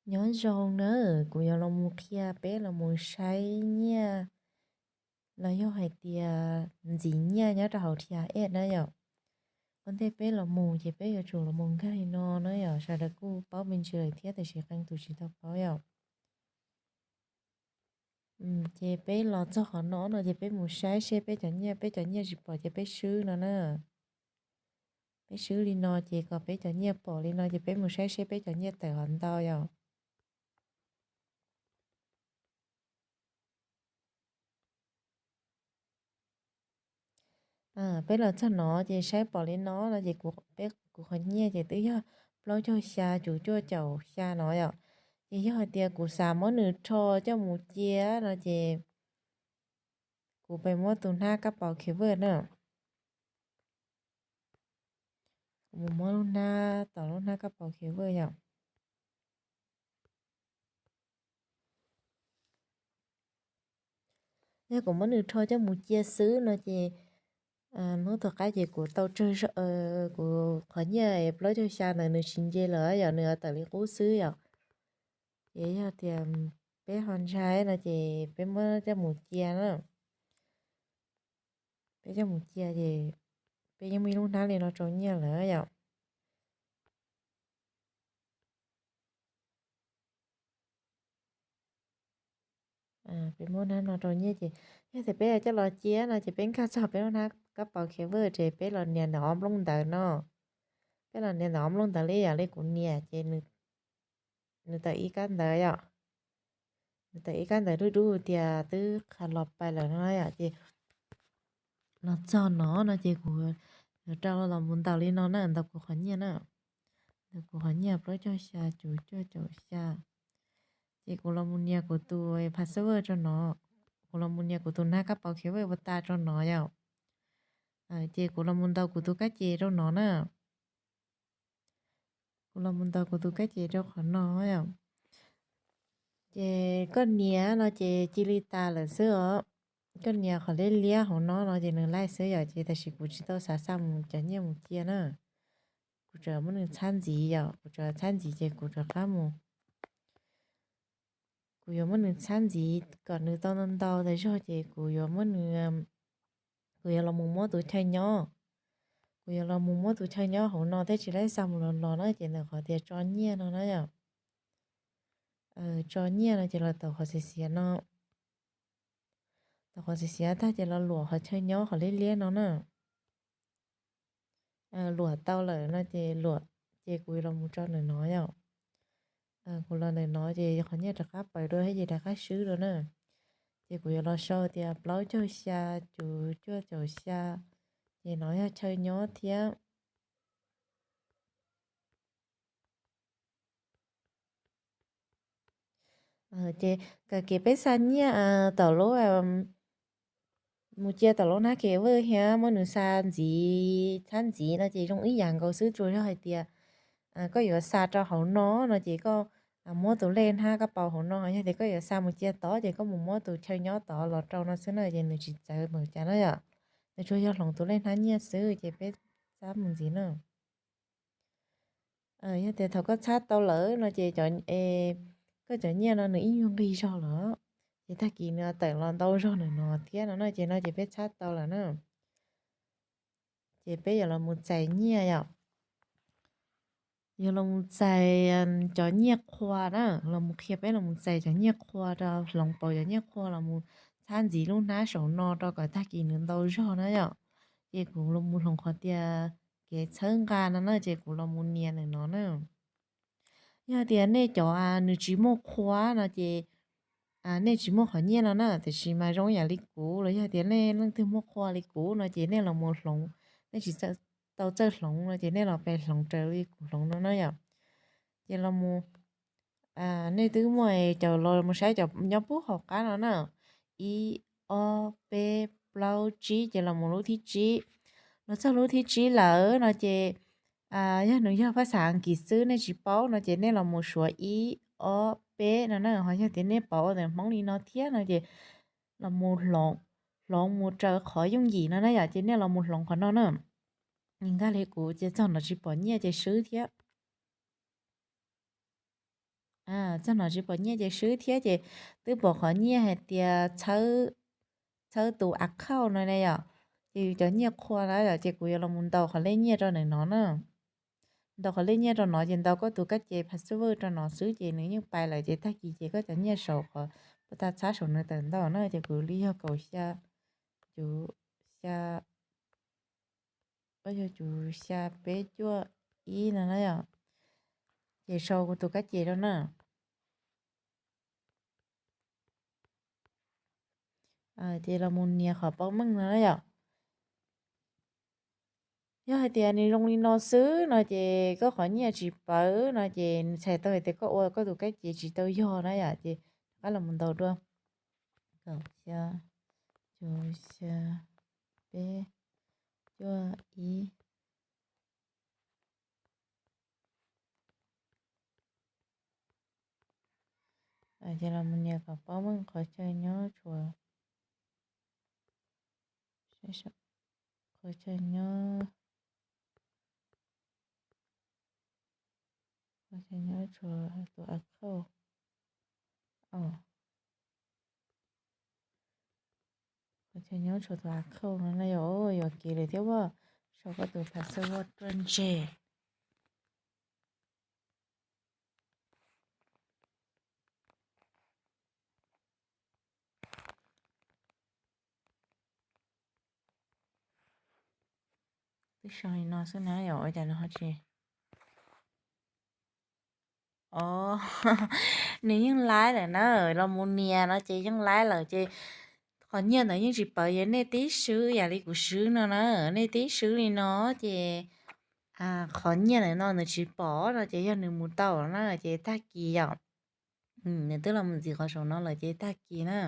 Nyob zoo na, kuv yuav los mus qhia peb los mus saib nyiaj los yog hais tias ntxiv nyiaj nyob rau hauv Thiaj Ej na yom. Ua ntej peb los mus ces peb yuav tsum los mus nkag li no na yom, sawv daws kuj paub me ntsis lawm thiab tiam sis qee tus tsis tau paub yom. Ces peb los txog qhov no no ces peb mus saib seb peb cov nyiaj, peb cov nyiaj tsis pom ces peb swb no na. Peb swb li no ces kom peb cov nyiaj pom li no ces peb mus saib seb peb cov nyiaj tawm qhov ntau yom. Peb los txog no ces saib pom li no no ces kuv, peb, kuv qhov nyiaj ces twb yog plaub caug xya cuv cuaj caum xya no yom. Ces yog hais tias kuv xav muab nws rho coj mus cia no ces kuv pem muab tus hnab kab paus khiav vwj na. Kuv mus muab lub hnab, tom lub hnab kab paus khiav vwj yom. Yog kuv muab nws rho coj mus cia xwb no ces hnub tom qab ces kuv tau tsawg zog, kuv qhov nyiaj plaub caug xya ntawd nws tsis nce lawm yom, nws tawm li qub xwb yom. Ces yog tias peb ho ntshai no ces peb muab coj mus cia na. Peb coj mus cia ces peb yeej muaj ib lub hnab li no rau nyiaj lawm yom. Peb muab hnab no rau nyiaj ces yog tias peb coj los cia no ces peb nkag txog peb lub hnab kab paus khiav vwj ces peb los nias ntawm ob nplooj ntawd no. Peb los nias ntawm ob nplooj ntawd li yam li kuv nias ces nws tawm ib kab ntawd yom. Nws tawm ib kab ntawd dub dub tias twb qha los pais lawm no yom. Ces los txog no no ces kuv yuav rau los mus ntaus li no na, ntaus kuv qhov nyiaj na. Ntaus kuv qhov nyiaj plaub caug xya cuv cuaj caum xya. Ces kuv los mus nias kuv tus password rau no, kuv los mus nias kuv tus hnab kab paus khiav vwj ua tas rau no yom. Ces kuv los mus ntaus kuv tus kab ces rau no na. Kuv los mus ntaus kuv tus kab ces rau qhov no yom. Ces koj nias no ces cia li tas lawm xwb os. Koj nias qhov liab liab hauv no no ces nws laij xwb yom, ces tab sis kuv tsis tau xav xa mus cov nyiaj mus cia na. Kuv tsuas muab nws txhab ntxiv yom, kuv tsuas txhab ntxiv ces kuv rov qab mus, kuv yuav muab nws txhab ntxiv kom nws tau ntau ntau tas zog ces kuv yuav muab nws, kuv yuav los mus muab tus chaw nyob. Kuv yuav los mus muab tus chaw nyob hauv no thiab tsis laib xa mus los los na ces ntawm qhov tias tso nyiaj no na yom. Tso nyiaj no ces los tau qhov xiav xiav no. Tau qhov xiav xiav tag ces los luam qhov chaw nyob qhov liab liab no na. Luam tau lawm no ces luam, ces kuv los mus tso ntawm no yom. Kuv los ntawm no ces qhov nyiaj rov qab pawv dua thiab ces rov qab swb dua na. Ces kuv yuav los sau tias plaub caug xya cuv cuaj caum xya, ces no yog chaw nyob thiab. Ces kom kev peb xa nyiaj tom lub, mus cia tom lub hnab khiav vwj thiab muab nws xa ntxiv txhab ntxiv no ces zoo ib yam nkaus xwb, tsuas yog hais tias koj yuav xa rau hauv no no ces koj muab tus lej hnab koj paus hauv no, yog tias koj yuav xa mus cia tod ces koj mus muab tus chaw nyob tod los rau no xwb na ces nws tsis txawv npaum cas na yom. Nws tsuas yog hloov tus lej hnab nyiaj xwb ces peb txhab mus ntxiv na. Yog tias thaum koj txhab tau lawm no ces koj cov nyiaj no nws ib nyuag nqig zog lawm, ces tag kis nws tawm los ntau zog nws no thiab no na ces no ces peb txhab tau lawm na. Ces peb yuav los mus txais nyiaj yom. Yuav los mus txais cov nyiaj qhua na, los mus qhia peb los mus txais cov nyiaj qhua rau, hloov paus cov nyiaj qhua los mus txhab ntxiv lub hnab saum no rau kom tag kis nws ntau zog na yom. Ces kuv los mus hloov qhov tias kev txhawb nqa no na ces kuv los mus nias ntawm no na. Yog tias nej cov nws tsis muaj qhua no ces nej tsis muaj qhov nyiaj no na, tiam sis mas zoo yam li kuv los yog tias nej leej twg muaj qhua li kuv no ces nej los mus hloov, nej tsis tau txawj hloov no ces nej los pe hloov raws li kuv hloov no na yom. Ces los mus, nej twb muaj cov los mus saib cov nyob puag hauv qab no na, ib, ob, peb, plaub, tsib, ces los mus lub thib tsib. Los txog lub thib tsib lawm no ces yog nws yog phaj xav Askiv xwb nej tsis paub no ces nej los mus suav ib, ob, peb no na, ho yog tias nej paub ua ntawm Hmoob li no thiab no ces los mus hloov, hloov mus raws qhov yooj yim no na yom, ces nej los mus hloov qhov no na. Nkag li kuv ces txog no tsis pom nyiaj ces swb thiab. Txog no tsis pom nyiaj ces swb thiab ces twb pom qhov nyiaj hais tias txhawb tus account no ne yom, ces yus cov nyiaj qhua na yom, ces kuv yuav los mus ntaus qhov lej nyiaj rau ntawm no na. Ntaus qhov lej nyiaj rau no ces ntaus koj tus kab ces password rau no xwb ces nws yeej pais lawm ces tag kis ces koj cov nyiaj saum qhov pov tag txhab saum nws tawm ntau na ces kuv li yog kaum xya, cuv xya, yog cuv xya peb cuaj ib no na yom, ces sau kuv tus kab ces rau na. Ces los mus nias qhov paub meej no na yom. Yog hais tias nws zoo li no xwb no ces koj qhov nyiaj tsis pawv no ces nws txhais tau hais tias koj ua koj tus kab ces tsis tau yog na yom, ces rov qab los mus ntaus dua. Kaum xya, cuv xya, peb, cuaj ib. Ces los mus nias kom paub meej qhov chaw nyob tshuav, qhov chaw nyob, qhov chaw nyob tshuav tus account. Qhov chaw nyob tshuav tus account no na yom, yuam kev lawm thiab as, sau koj tus password tuaj ntseg. Twb sau li no xwb na yom, ua cas nws ho tsis, o, nws yeej laib lawm na, los mus nias no ces yeej laib lawm ces qhov nyiaj ntawd yeej tsis pawv, yog nej tib swb yam li kuv swb no na, nej tib swb li no ces qhov nyiaj ntawm no nws tsis pom no ces yog nws mus tau na ces tag kis yom. Nws twb los mus ntxiv qhov saum no lawm ces tag kis na,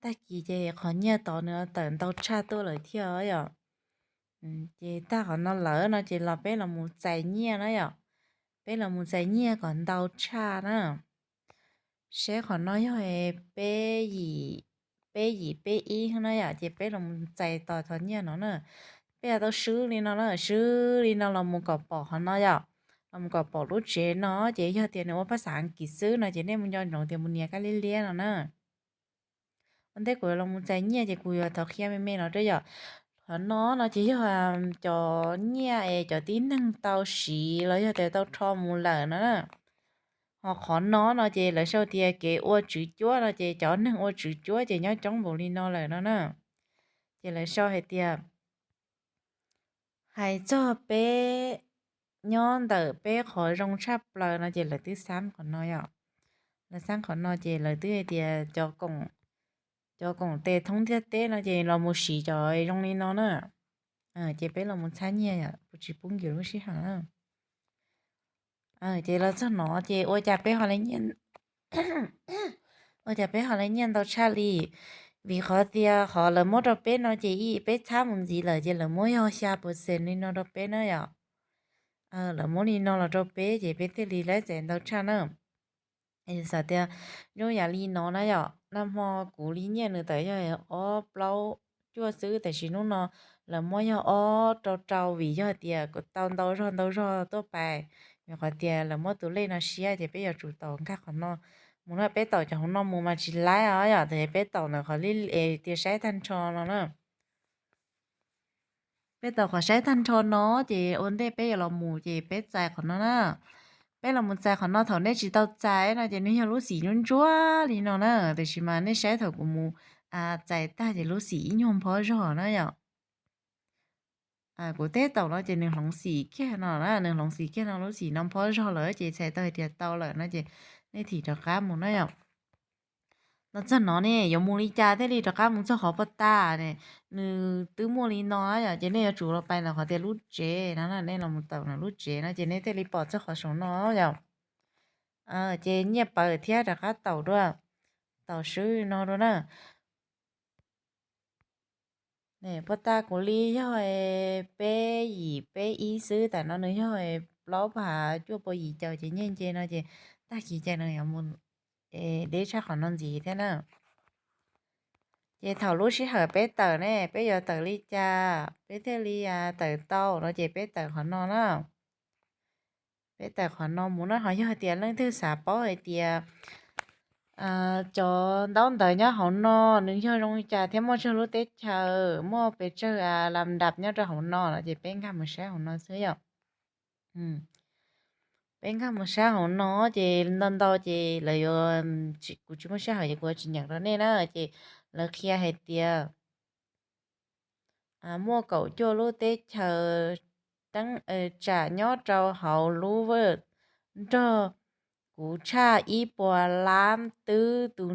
tag kis ces qhov nyiaj tod nws tawm ntau tshaj tuaj lawm thiab yom. Ces tag qhov no lawm no ces los peb los mus txais nyiaj na yom, peb los mus txais nyiaj kom ntau tshaj na. Saib qhov no yog peb yim, peb yim peb ib na yom, ces peb los mus txais tos qhov nyiaj no na. Peb yuav tau swb li no na, swb li no los mus kom pom qhov no yom, los mus kom pom lub tsev no ces yog tias nws ua phaj xaj Askiv xwb no ces nej mus nco ntsoov tias mus nias kab liab liab no na. Ua ntej kuv los mus txais nyiaj ces kuv yuav thov qhia me me no rau yom. Qhov no no ces yog cov nyiaj es cov tib neeg tau siv los yog tias tau rho mus lawm no na. Ho qhov no no ces lawv sau tias kev ua tswv cuab no ces cov neeg ua tswv cuab ces nyob coob npaum li no lawm no na. Ces lawv sau hais tias, hais txog peb nyob ntawm peb qhov zoo tshaj plaws no ces lawv twb xab qhov no yom. Lawv xab qhov no ces lawv twb hais tias cov koom tes thoob ntiaj teb no ces los mus siv cov zoo li no na. Ces peb los mus txhab nyiaj yom, kuv tsis pub nkws lub sij hawm na. Ces los txog no ces ua cas peb ho, ua cas peb ho lawv nyiaj ntau tshaj li? Vim qhov tias qhov lawv muab rau peb no ces ib peb txhab mus ntxiv lawm ces lawv muab yog xya percent li no rau peb na yom. Lawv muab li no los rau peb ces peb thiaj li laib txais ntau tshaj na. Xav tias zoo yam li no na yom, nag hmo kuv li nyiaj nws tawm yog ob plaub cuaj xwb, tiam sis hnub no lawv muab yog ob rau rau vim yog tias kuv tau ntau zog ntau zog tuaj pais. Vim qhov tias lawv muab tus lej no siab ces peb yuav tsum taum nkag qhov no mus na, peb taum cov hauv no mus mas tsis laib os yom, tiam sis peb taum ntawm qhov li es tias saib tag nrho no na. Peb taum qhov saib tag nrho no ces ua ntej peb yuav los mus ces peb txais qhov no na. Peb los mus txais qhov no, thaum nej tsis tau txais no ces nws yog lub xim ntsuab ntsuab li no na, tiam sis mas nej saib thaum kuv mus txais tag ces lub xim ib nyuag nphob zog na yom. Kuv teb taum no ces nws hloov xim kiag no na, nws hloov xim kiag no, lub xim no nphob zog lawm ces txhais tau hais tias tau lawm no ces nej thim rov qab mus na yom. Los txog no ne yuav mus li cas thiaj li rov qab mus txog qhov pov tag ne? Nws twb muaj li no yom, ces nej yuav tsum los pais ntawm qhov tias lub tsev no, nej los mus taum ntawm lub tsev no ces nej thiaj li pom txog qhov saum no yom. Ces nyiaj pawv thiab rov qab taum dua, taum swb no dua na. Pov tag kuv li yog peb yim peb ib xwb, tam no nws yog plaub phav cuaj pua yim caum ces nyiaj nce no ces tag kis ces nws yuav mus deb tshaj qhov no ntxiv thiab na. Ces thaum lub sij hawm peb tawm ne, peb yuav tawm li cas peb thiaj li tawm tau no ces peb tawm qhov no na. Peb tawm qhov no mus na, ho yog tias leej twg xav paub hais tias cov ntaub ntawv nyob hauv no nws yog zoo li cas thiab muaj tsawg lub teb chaws, muaj pes tsawg lam dam nyob rau hauv no no ces peb nkag mus saib hauv no xwb yom. Peb nkag mus saib hauv no ces ntau ntau ces lawv yuav, kuv tsis muaj sij hawm ces kuv tsis nyeem rau nej na, ces lawv qhia hais tias muaj kaum cuaj lub teb chaws teeb tsam nyob rau hauv lub vawj nrog kuv tshaj ib puas lab twb tus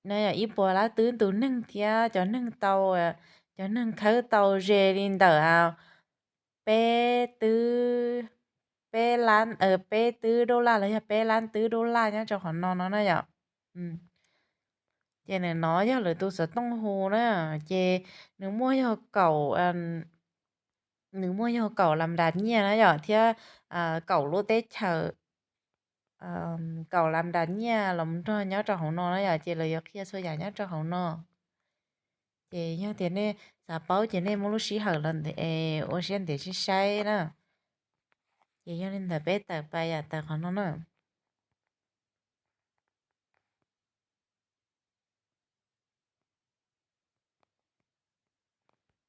neeg, ib puas lab twb tus neeg thiab cov neeg tau, cov neeg khawb tau ze li ntawm peb twb, peb lab, peb twb dub laj los yog peb lab twb dub laj nyob rau qhov no no na yom. Ces nim no yog lawv tus xov tooj hu na, ces nws muaj yog kaum, nws muaj yog kaum lam das nyiaj na yom, thiab kaum lub teb chaws, kaum lam das nyiaj los nrog nyob rau hauv no na yom, ces lawv yuav qhia txhua yam nyob rau hauv no. Ces yog tias nej xav paub ces nej muaj lub sij hawm los ua siab ntev sib saib na. Ces yog li ntawd peb tawm pais yam tawm qhov no na.